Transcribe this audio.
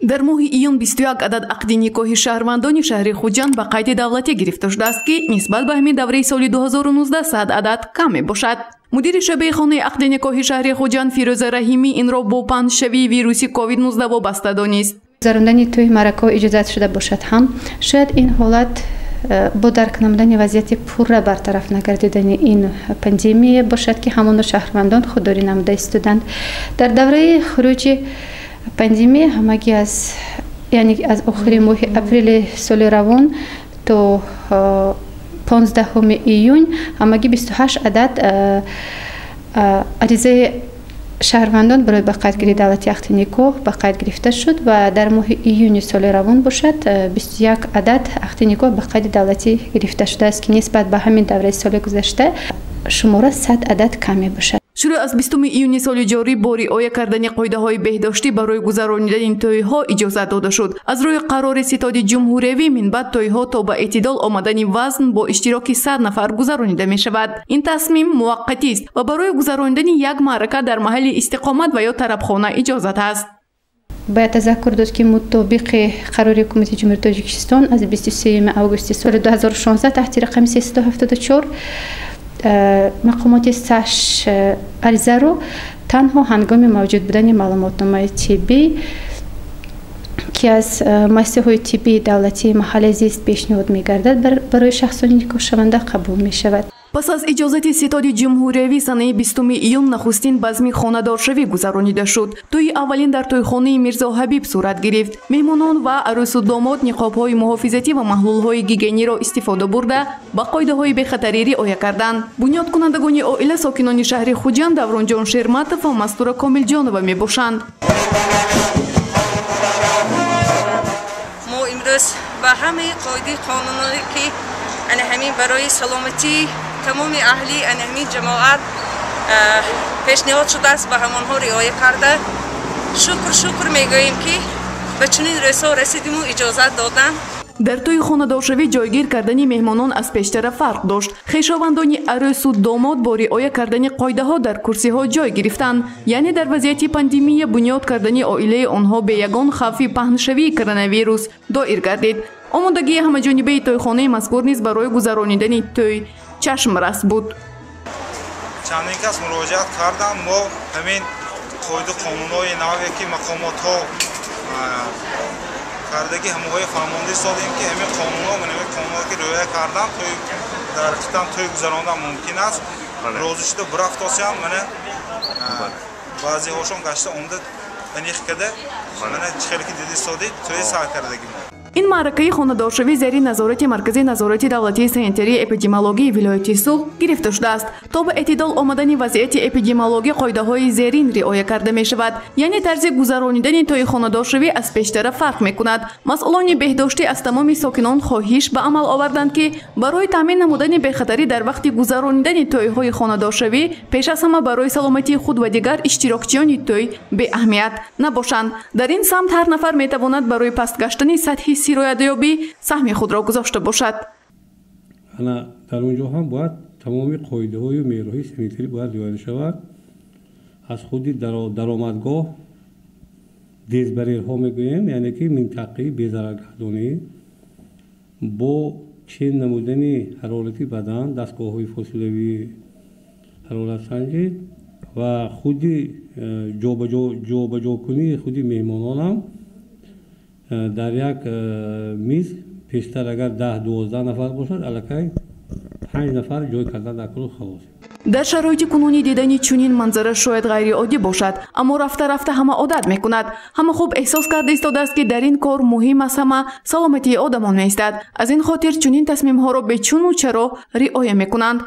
Дар моҳи июн 21 адад ақди никоҳи шаҳрвандони шаҳри Хуҷанд ба қайди давлатӣ гирифта шудааст, ки нисбат ба ҳамин давраи соли 2019 100 адад кам мебошад. Мудири шӯъбаи хонаи ақди никоҳи шаҳри Хуҷанд Фирӯза Раҳимӣ инро бо паҳншавии вируси COVID-19 вобаста донист. Гузарондани тӯи маъракаҳо иҷозат шуда бошад ҳам, шояд ин ҳолат бо дарк намудани вазъияти пурра бартараф нагардидани ин пандемия бошад, ки ҳамоно шаҳрвандон худдорӣ намуда истоданд. Дар давраи хуруҷи пандемия ҳамагӣ аз, яъне аз охири моҳи апрели соли равон то 15 июн ҳамагӣ 28 адад аризаи шаҳрвандон барои ба қайдгирии давлати ақди никоҳ ба қайд гирифта шуд ва дар моҳи июни соли равон бошад 21 адад ақди никоҳ ба қайди давлатӣ гирифта шудааст, ки нисбат ба ҳамин давраи соли гузашта шумора 100 адад кам мебошад. Шурӯъ аз 20 июни соли ҷорӣ бо риоя кардани қоидаҳои беҳдоштӣ барои гузаронидани тӯйҳо иҷозат дода шуд. Аз рӯи қарори ситоди ҷумҳуриявӣ минбаъд тӯйҳо то ба эътидол омадани вазн бо иштироки 100 нафар гузаронида мешавад. Ин тасмим муваққатист ва барои гузаронидани як маърака дар маҳалли истиқомат ва ё тарабхона иҷозат аст. Бояд тазаккур дод, ки мутобиқи қарори Ҳукумати Ҷумҳурии Тоҷикистон аз 23 августи соли 2016 таҳти рақами 374 мақомоти САШ аризаро танҳо ҳангоми мавҷуд будани маълумотномаи тиббӣ, ки аз муассисаҳои тиббии давлатии маҳалли зист пешниҳод мегардад, барои шахсони никоҳшаванда қабул мешавад. Пас аз иҷозати ситоди ҷумҳуриявӣ санаи 20 июн нахустин базми хонадоршавӣ гузаронида шуд. Тӯйи аввалин дар тӯйхонаи Мирзо Ҳабиб сурат гирифт. Меҳмонон ва арӯсу домод ниқобҳои муҳофизатӣ ва маҳлулҳои гигиениро истифода бурда ба қоидаҳои бехатарӣ риоя карданд. Бунёдкунандагони оила сокинони шаҳри Хуҷанд Давронҷон Шерматов ва Мастура Комилҷонова мебошанд. Мо имрӯз ба ҳамаи қоидаи қонуноне, ки ана ҳамин барои саломатии тамоми аҳли ана ҳамин ҷамоат пешниҳод шудааст, ба ҳамонҳо риоя карда шукр мегӯем, ки ба чунин рӯзҳо расидиму иҷозат доданд. Дар тӯйи хонадоршавӣ ҷойгир кардани меҳмонон аз пештара фарқ дошт. Хешовандони арӯсу домод бо риоя кардани қоидаҳо дар курсиҳо ҷой гирифтанд. Яъне дар вазъияти пандемия бунёд кардани оилаи онҳо бе ягон хавфи паҳншавии коронавирус доир гардид. Омодагии ҳамаҷонибаи тӯйхонаи мазкур низ барои гузаронидани тӯй чашмрас буд. Чандин кас муроҷиат карданд. Мо ҳамин қоиду қонунҳои наве, ки мақомотҳо кардаги, ҳамоҳои фаҳмонда истодем, ки ҳамин қонунҳо, ҳамин қонунҳое ки риоя кардан, тӯй дар ҳақиқатан тӯй гузарондан мумкин аст. Розӣ шуда бурафтосиям, мана баъзеҳошон гашта омада аниқ карда, мана чӣ хеле ки дида истодед, тӯй сар кардаги мо. Ин маъракаи хонадоршавӣ зери назорати Маркази назорати давлатии санитарии эпидемиологии вилояти Суғд гирифта шудааст. То ба эътидол омадани вазъияти эпидемиологӣ қоидаҳои зерин риоя карда мешавад. Яъне тарзи гузаронидани тӯйи хонадоршавӣ аз пештара фарқ мекунад. Масъулони беҳдоштӣ аз тамоми сокинон хоҳиш ба амал оварданд, ки барои таъмин намудани бехатарӣ дар вақти гузаронидани тӯйҳои хонадоршавӣ пеш аз ҳама барои саломатии худ ва дигар иштирокчиёни тӯй беаҳамият набошанд. Дар ин самт ҳар нафар метавонад барои паст гаштани сатҳи сироятёбӣ саҳми худро гузошта бошад. Ана дар он ҷо ҳам бояд тамоми қоидаҳою меъёрҳои санитарӣ бояд риоя шавад. Аз худи даромадгоҳ дезбарьерҳо мегӯем, яъне ки минтақаи безараргардонӣ бо чен намудани ҳарорати бадан, дастгоҳҳои фосилавии ҳароратсанҷӣ ва худи ҷобаҷокунии худи меҳмононам дар як миз пештар агар 10-12 нафар бошад, аллакай 5 нафар ҷой кардан дар кулл халос. Дар шароити кунунӣ дидани чунин манзара шояд ғайриоддӣ бошад, аммо рафта-рафта ҳама одат мекунад. Ҳама хуб эҳсос карда истодааст, ки дар ин кор муҳим аз ҳама саломатии одамон меистад. Аз ин хотир чунин тасмимҳоро бечуну чаро риоя мекунанд.